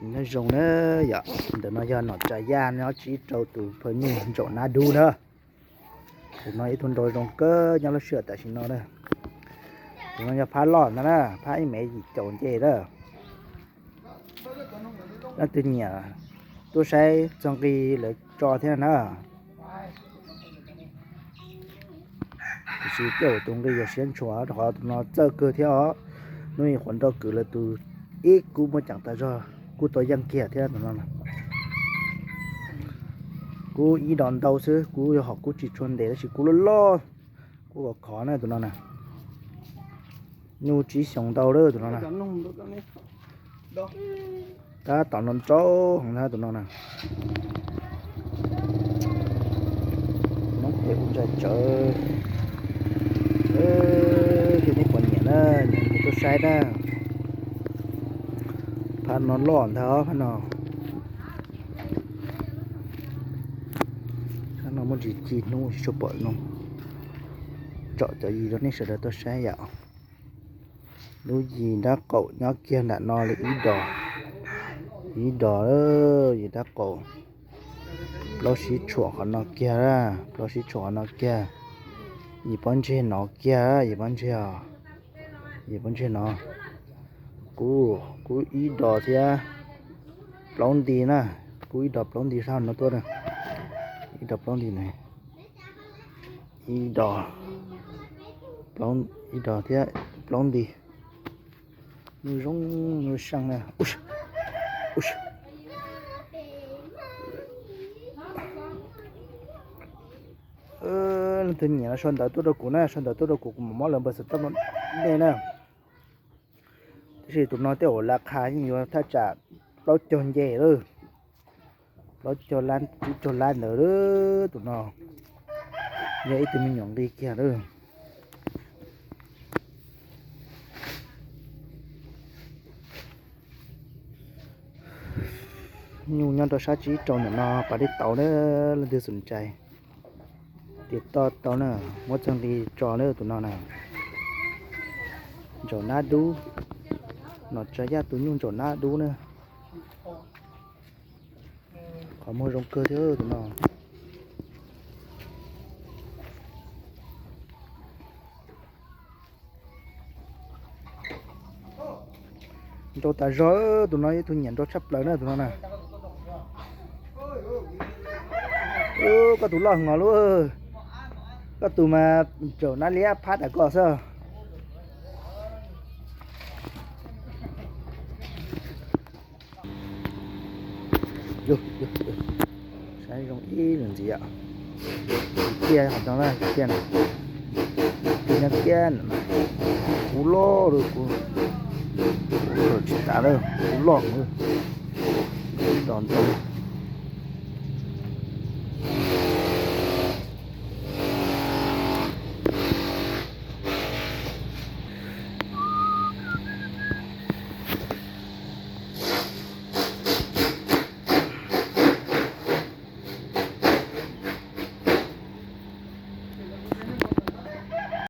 Nyob zoo na yom, ntawm no yog nom tsa yaj nyob tsib rau tus phaw nyuj ntsaum nab dub na. Tus no ib tug nraug zoo kawg nyob lub sij hawm tam sim no na. Tus no yog phab loj ntag na, phab ib mev yim caum nce na. Leej twg nyiam tuaj saib txog nqi lawv tso thiab na. Tiam sis tej zaum tus nqi yog siab ntshua rau qhov tus no txawj kawg thiab os. Hnub ib qhuav nrauj kwv lawv tus ib kub muaj ceem tas zog, kub tau yeej kiag thiab tus no. Kub ib dos ntau xwb, kub yog hom kub tsis tshua ntev tab sis kub loj loj, kub khov khov na tus no na. Nyuj tsib xyoos ntau lawm tus no na. Tab tom nrau nrau heev na tus no na. Noob pem kuj ntsa tsawv. Yog nej puas nyiam na, nyiam ces tuaj saib na. Phab no loj ntag phab no. Phab no muaj ntsis ci hnub tsis tshua pom no. Tsom cov yis rau nej sawv daws tuaj saib yom. Lub yis nrab qaum nyob kiag nram no li ib dos, ib dos, yis nrab qaum. Plaub sib tshuam qhov no kiag, plaub sib tshuam qhov no kiag. Yis pob ntseg no kiag, yis pob ntseg, yis pob ntseg no. Kub, kub ib dos thiab plaub nti na, kub ib dos plaub nti sab no tuaj na. Ib dos plaub nti na, ib dos, ib dos thiab plaub nti. Nyuj zoo, nyuj seej na. Leej twg nyiam no sau ntawv tuaj rau kuv na, sau ntawv tuaj rau kuv, kuv mam muab lawv npawb xov tooj nej na. Tab sis tus no tej zaum laj qha yeej yuav thaj tsam plaub caug nce lawm, plaub caug lab, tsib caug lab ntawd lawm tus no. Yog ib tug me nyuam nqi kiag lawm. Nyuj nyob rau sab tsib rau ntawm no pas dej tauv na, leej twg xom ncai tias toj tau na, muab txog nqi tso na tus no na. Ntsaum nab dub, nom tsa yaj tus nyuj ntsaum nab dub na. Qhov muag zoo kawg thiab tus no. Nrau tas zog, tus no ib tug nyiam nrau tshaj plaws na tus no na. Koj tus loj heev os lub, koj tus mas tsaum nab liab phab tas koj xwb. Saib zoo ib lwm ntxiv, tiaj qhov no na, tiaj, tiaj nyob tiaj, kub loj lawm, kub tsis tas lawm, kub loj, dos ntau.